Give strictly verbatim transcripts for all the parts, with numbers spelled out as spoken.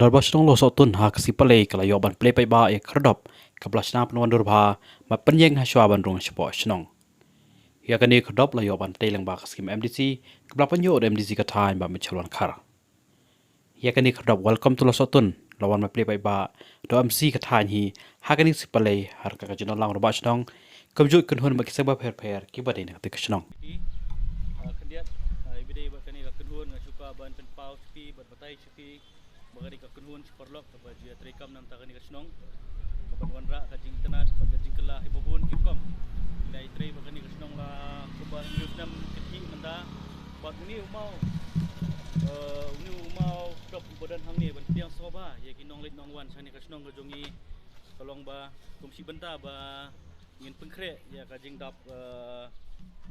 Dorbar Shnong Lawsohtun ha ka sngi Palei ka la ïoh ban plie paidbah ïa ka khyrdop kaba la shna pynwan dur bha, bad pynïeng ha shuwa ban rung shapoh shnong. Ïa kane ka khyrdop la ïoh ban tei lyngba ka skim M D C, kaba la pynïoh da M D C ka thaiñ Bah Mitchell Wankhar. Ïa kane ka khyrdop Welcome to Lawsohtun la wan ban plie paidbah da u M C ka thaiñ hi ha kane ka sngi Palei ha ryngkat ka jingdon lang u Rangbah Shnong, kumjuh kynhun bad ki seng bapher bapher kiba dei na kata ka shnong. Ah, khyndiat, ah, iba dei bad kane ka kynhun nga shu kwah ban pynpaw sha phi bad batai sha phi ba ka dei ka kynhun shi paralok kaba ju ïatrei kam na bynta kane ka shnong, kaban wanrah ka jingitynnad bad ka jingkylla ha kiba bun ki rukom. Ngi la ïatrei bad kane ka shnong la kumba hynriew snem kynthih mynta. Bad une u maw, eh, une u maw khyrdop uba don hangne ban pdiang sngewbha ïa ki nongleit nongwan sha kane ka shnong ka jong ngi, ka long ba kum shi bynta ba ngin pynkhreh ïa ka jingdap, eh,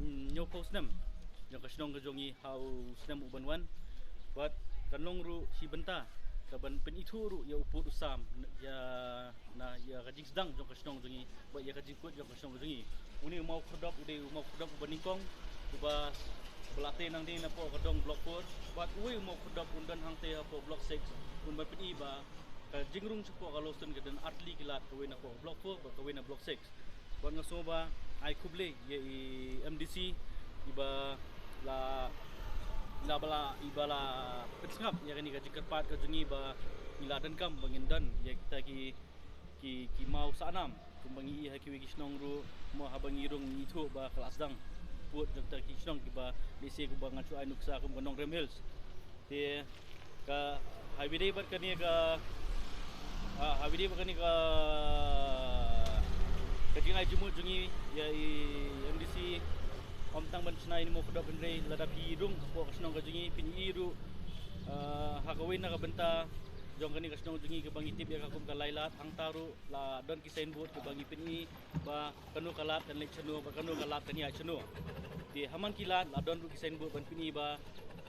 hynñiewphew snem jong ka shnong ka jong ngi ha u snem u ban wan. Bad kan long ruh shi bynta kaban pynithuh ruh ïa u pud u sam ïa na ïa ka jingsdang jong ka shnong jong ngi bad ïa ka jingkut jong ka shnong jong ngi. Une u maw khyrdop u dei u maw khyrdop uba nyngkong uba ba la tei nangne napoh ka dong Block four, bad uwei u maw khyrdop un don hangtei hapoh Block six, un ban pyni ba ka jingrung shapoh ka Lawsohtun ka don artylli ki lad, kawei napoh Block four bad kawei na Block six. Bad nga sngew ba ai khublei ïa i M D C iba la, la ba la, iba la pynsngap ïa kane ka jingkyrpad ka jong ngi ba ngi la donkam ba ngin don ïa kita ki, ki, ki maw sahnam kumba ngi i ha kiwei ki shnong ruh, mo haba ngi rung ngi ithuh ba ka la sdang pud jong kita ki shnong kiba lehse kumba nga shu ai nuksa kum ka Nongrim Hills. Te ka ha iba dei bad kane ka, ah, ha iba dei bad kane ka, ka jingai jingmut jong ngi ïa i M D C, ym tang ban shna ïa une u maw khyrdop hynrei lada phi rung hapoh ka shnong ka jong ngi phin i ruh, ah, ha kawei na ka bynta jong kane ka shnong jong ngi kaba ngi tip ïa ka kum ka Lailad, hangta ruh la don ki signboard kaba ngi pyni ba kano ka lad kan leit shano bad kano ka lad kan ïaid shano. Te ha man ki lad la don ruh ki signboard ban pyni ba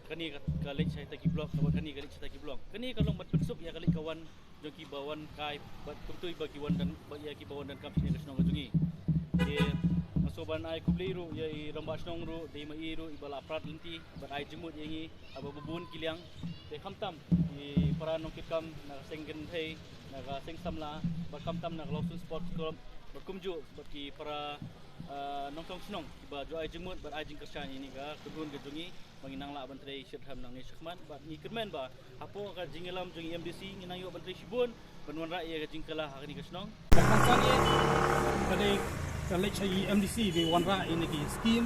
kane ka, ka leit sha kita ki block, kaba kane ka leit sha kita ki block. Kane ka long ban pynsuk ïa ka leit ka wan jong kiba wan kai bad kumta ba ki wan don, bad ïa kiba wan donkam shane ka shnong ka jong ngi. Te nga sngewbha ban ai khublei ruh ïa i Rangbah Shnong ruh, dei ma i ruh iba la prad lynti bad ai jingmut ïa ngi haba bun ki liang. Te khamtam i para nongkitkam na ka seng kynthei, na ka seng samla, bad khamtam na ka Lawsohtun Sports Club, bad kumjuh bad ki para, ah, nongtong shnong kiba ju ai jingmut bad ai jingkyrshan ïa kane ka kynhun ka jong ngi ba ngin nang lah ban trei shitrhem nangne shakhmat. Bad ngi kyrmen ba hapoh ka jingïalam jong i M D C ngin nang ïoh ban trei shibun ban wanrah ïa ka jingkylla ha kane ka shnong. Ka kongsan ïa ka dei ka leit sha i M D C ba wanrah ïa kine ki skim,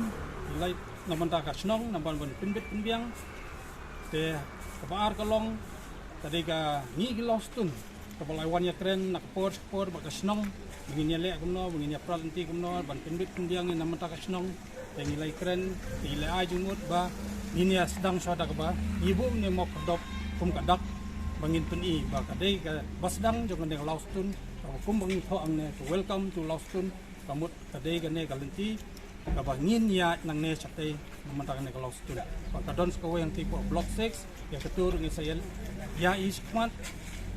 leit na bynta ka shnong, na bynta ban pynbit pynbiang. Te kaba ar ka long ka dei ka ngi ki Lawsohtun kaba la wan ïakren na ka por sha ka por bad ka shnong ba ngin ïaleh kumno, ba ngin ïapra lynti kumno ban pynbit pynbiang ïa na bynta ka shnong. Te ngi la ïakren, te ngi la ai jingmut ba ngin ïa sdang shuwa da kaba ngi buh une u maw khyrdop kum ka dak ba ngin pyni ba ka dei kaba sdang jong kane ka Lawsohtun, kaba kumba ngi thoh hangne ka Welcome to Lawsohtun, ka mut ka dei kane ka lynti kaba ngin ïaid nangne shatei na bynta kane ka Lawsohtun. Ba ka don sa kawei hangtei hapoh Block six, ïa kato ruh ngi sa ïa, ïa i shakhmat.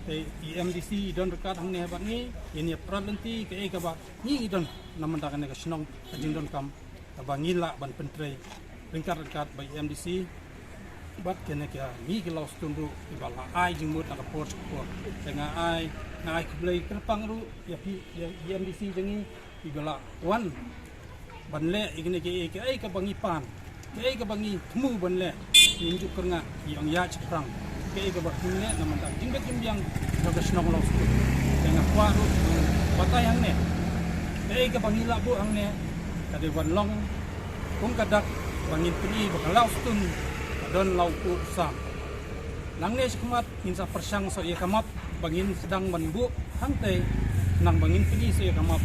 Te i M D C i don ryngkat hangne bad ngi, ngin ïa pra lynti kaei kaba ngi ngi don na bynta kane ka shnong, ka jingdonkam kaba ngi lah ban pyntrei ryngkat ryngkat bad i M D C bad kane ka ngi ki Lawsohtun ruh kiba la ai jingmut na ka por sha ka por. Te nga ai, nga ai khublei kyrpang ruh ïa phi, ïa i M D C jong ngi kiba la wan ban leh ïa kine kiei kiei kaba ngi pan, kiei kaba ngi thmu ban leh. Ngim ju kyrngah, ngi ong ïaid shaphrang. Kiei kaba ngi leh na bynta jingbit jingbiang jong ka shnong Lawsohtun. Te nga kwah ruh batai hangne, kiei kaba ngi la buh hangne ka dei ban long kum ka dak ba ngin pyni ba ka Lawsohtun ka don la u pud u sam. Nangne shakhmat ngin sa pyrshang sa ïa ka map ba ngin sdang ban buh hangtei, nang ba ngin pyni sa ïa ka map,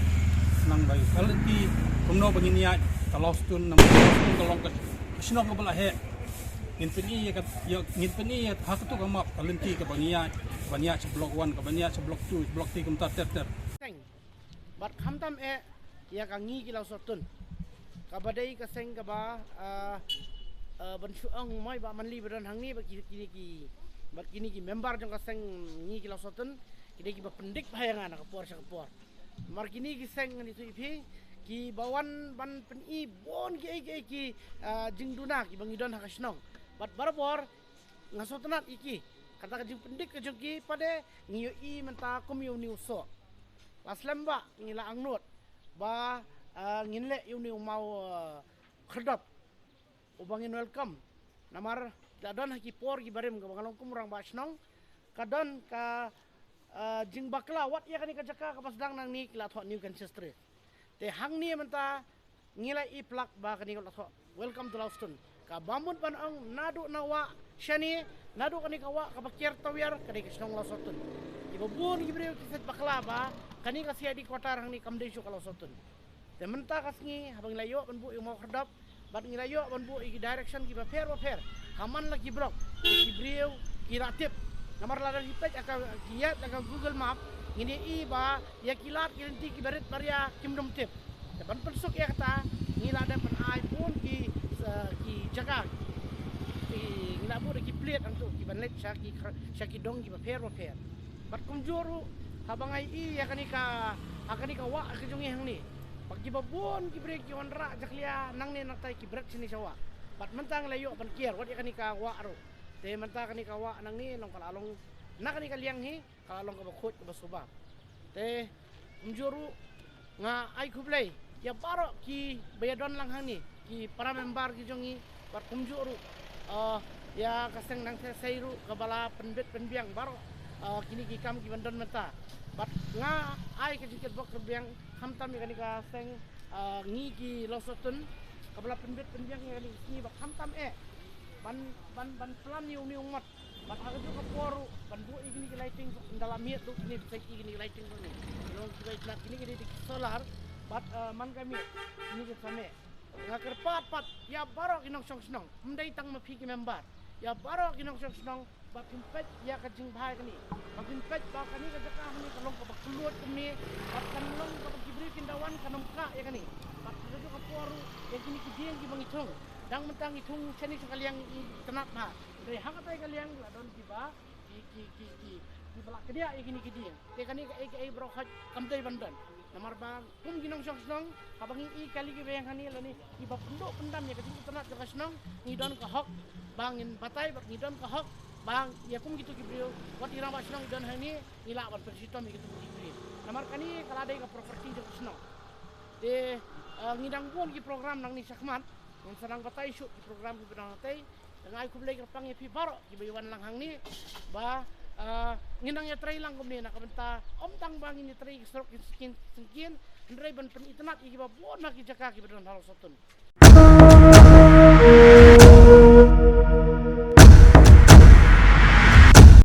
nang ba ïa ka lynti kumno ba ngin ïaid ka Lawsohtun, nang ba ka Lawsohtun ka long ka shnong kaba la heh. Ngin pyni ïa ka, ïa, ngin pyni ïa ha kato ka map ka lynti kaba ngi ïaid, kaba ngi ïaid sha Block one, kaba ngi ïaid sha Block two, Block three, kumta ter ter. Bad khamtam eh ïa ka ngi ki Lawsohtun, kaba dei ka seng kaba, ah, ah, ban shu ong mo i Bah Manli ba don hangne bad ki, kine ki, bad kine ki member jong ka seng ngi ki Lawsohtun, kine kiba pyndik bha ïa nga na ka por sha ka por. Namar kine ki seng ngan ïathuh ïa phi kiba wan ban pyni bun kiei kiei ki, ah, jingduna kiba ngi don ha ka shnong. Bad barabor nga sngewtynnad ïa ki. Kata ka jingpyndik ka jong ki pat de ngi ïohi mynta kum ïa une u soh. La slem ba ngi la angnud ba, ah, ngin leh ïa une u maw, ah, khyrdop uba ngin welcome. Namar la don ha ki por ki barim kaba nga long kum u rangbah shnong, ka don ka, ah, jingbakla wat ïa kane ka jaka kaba sdang nangne ki la thoh New Kansas Street. Te hangne mynta ngi la i plak ba kane ka la thoh Welcome to Lawston. Kaba mut ban ong naduh na wah shane, naduh kane ka wah kaba kiar tawiar, ka dei ka shnong Lawston. Kiba bun ki briew ki set bakla ba kane ka C I D quarter hangne kam dei shuh ka Lawston. Te mynta ka sngi haba ngi la ïoh ban buh ïa u maw khyrdop bad ngi la ïoh ban buh ïa ki direction kiba pher ba pher ha man la ki block, ki briew ki la tip. Namar lada phi peit ha ka, ki ïaid ha ka Google Map, ngin ïohi ba ïa ki lad ki lynti kiba rit baria kim dum tip. Te ban pynsuk ïa kata ngi la dep ban ai bun ki, eh, ki jaka, ki, ngi la buh da ki plate hangto kiban leit sha ki khra-, sha ki dong kiba pher ba pher. Bad kumjuh ruh haba nga ïohi ïa kane ka, ha kane ka wah ka jong ngi hangne, ba kiba bun ki briew ki wanrah jakhlia nangne nangtai ki bret shane sha wah. Bad mynta ngi la ïoh ban kiar wat ïa kane ka wah ruh. Te mynta kane ka wah nangne long ka la long, na kane ka liang hi ka la long kaba khuid kaba suba. Te kumjuh ruh nga ai khublei ïa baroh kiba ïadon lang hangne, ki para member ki jong ngi, bad kumjuh ruh, eh, ïa ka seng Nongthymmai ruh kaba la pynbit pynbiang baroh, eh, kine ki kam kiban don mynta. Bad nga ai ka jingkyrpad kyrbiang khamtam ïa kane ka seng, eh, ngi ki Lawston kaba la pynbit pynbiang ïa kane ka sngi, bad khamtam eh ban, ban, ban plan ïa une u ngot. Bad ha kajuh ka por ruh ban buh ïa kine ki lighting, ynda la miet ruh kine, phi sa ïohi kine ki lighting ruh ne, ki long kiba itynnad, kine ki dei ki solar. Bad, eh, man ka miet kine ki sa meh. Nga kyrpad pat ïa baroh ki nongshong shnong, ym dei tang ma phi ki member, ïa baroh ki nongshong shnong, ba phin peit ïa ka jingbha ïa kane, ba phin peit ba kane ka jaka hangne ka long kaba kylluid kumne, bad kan long kaba ki briew kin da wan kan ym kah ïa kane. Bad ha kajuh ka por ruh ïa kine ki dieng kiba ngi thung, dang mynta ngi thung shane sha ka liang itynnad bha. Hynrei ha katai ka liang la don kiba, ki, ki, ki, ki, kiba la kdiah ïa kine ki dieng. Te kane kaei kaei baroh khoit kam dei ban don. Namar ba kum ki nongshong shnong, haba ngi i kali kiba ïeng hangne lane kiba pynduh pyndam ïa ka jingitynnad jong ka shnong, ngi don ka hok ba ngin batai bad ngi don ka hok ba ïa kum kito ki briew, wat ki rangbah shnong ki don hangne, ngi lah ban pynshitom ïa kito ki briew. Namar kane ka la dei ka property jong ka shnong. Te, eh, ngi dang bun ki program nangne shakhmat, ngin sa nang batai shuh ki program kiba dang tei. Te nga ai khublei kyrpang ïa phi baroh kiba ïa wan lang hangne, ba, ah, ngin nang ïatrei lang kumne na ka bynta ym tang ba ngin ïatrei ki surok ki syngkien, syngkien, hynrei ban pynitynnad ïa kiba bun na ki jaka kiba don ha Lawston.